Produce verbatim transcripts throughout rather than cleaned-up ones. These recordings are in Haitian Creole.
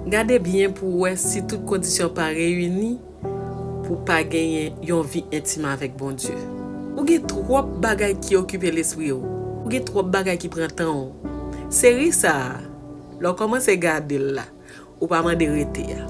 Gade byen pou w wè si tout kondisyon pa reyini pou w pa genyen yon vi entim avèk Bondye. Ou gen twòp bagay ki okipe lespri w. Ou gen twòp bagay ki pran tan w. Seri sa a, lè w kòmanse gade l la, ou pa mande rete a.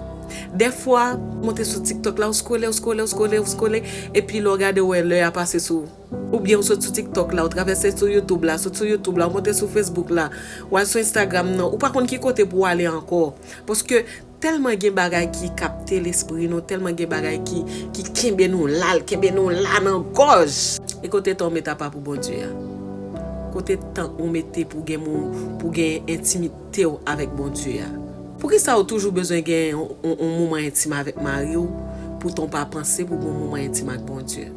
Dèfwa, w monte sou TikTok la, ou scrolle, ou scrolle, ou scrolle, ou scrolle, epi lè w gade, w wè lè a pase sou. Oubyen ou sot sou TikTok la, ou travèse sou YouTube la, sot sou YouTube la, ou monte sou Facebook la, w al sou Instagram nan, ou pa konn ki kote pou w ale ankò. Paske tèlman gen bagay ki kapte lespri nou, tèlman gen bagay ki, ki kenbe nou la, l kenbe nou la nan gòj. E kote tan w mete apa pou Bondye a? Kote tan ou mete pou gen moun, pou gen entimite w avèk Bondye a? Poukisa ou toujou bezwen gen yon, yon, yon moman entim avèk mari w, poutan w pa panse pou gen yon moman entim ak Bondye?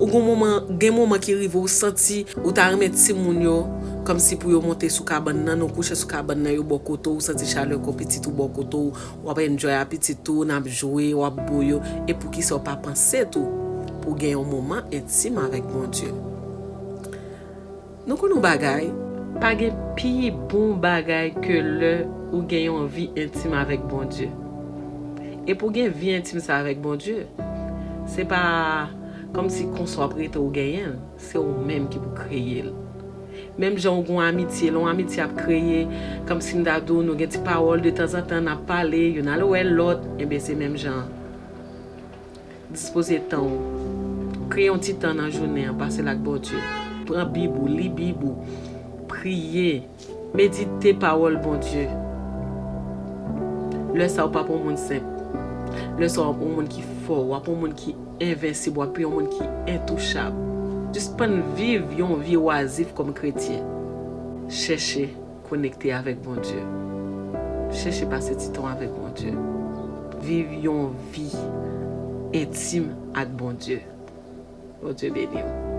Ou gen moman, gen moman ki rive ou santi ou ta renmen timoun yo, kòmsi pou yo monte sou kabann nan, nou kouche sou kabann nan, yo bò kote w, ou santi chalè kò pitit ou bò kote w, w ap enjoy a pitit ou, n ap jwe, w ap bo yo, e poukisa w pa panse tou pou gen yon moman entim avèk Bondye? Nou konn yon bagay, pa gen pi bon bagay ke lè ou gen yon vi entim avèk Bondye. E pou gen vi entim sa avèk Bondye, se pa kòmsi konsa w ap rete ou genyen l, se ou menm ki pou kreye l. Menm jan ou gen yon amitye, lè yon amitye ap kreye, kòmsi m ta di w nou gen ti pawòl detanzantan n ap pale, youn al wè lòt, enben se menm jan an. Dispoze tan w. Kreye yon ti tan nan jounen an, pase l ak Bondye. Pran Bib ou, li Bib ou, priye, medite pawòl Bondye. Lè sa a, w p ap yon moun senp. Lè sa a, w ap yon moun ki fò, w ap yon moun ki envensib, w ap yon moun ki entouchab. Sispann viv yon vi wazif kòm kretyen. Chèche konekte avèk Bondye. Chèche pase ti tan w avèk Bondye. Viv yon vi entim ak Bondye. Bondye beni w.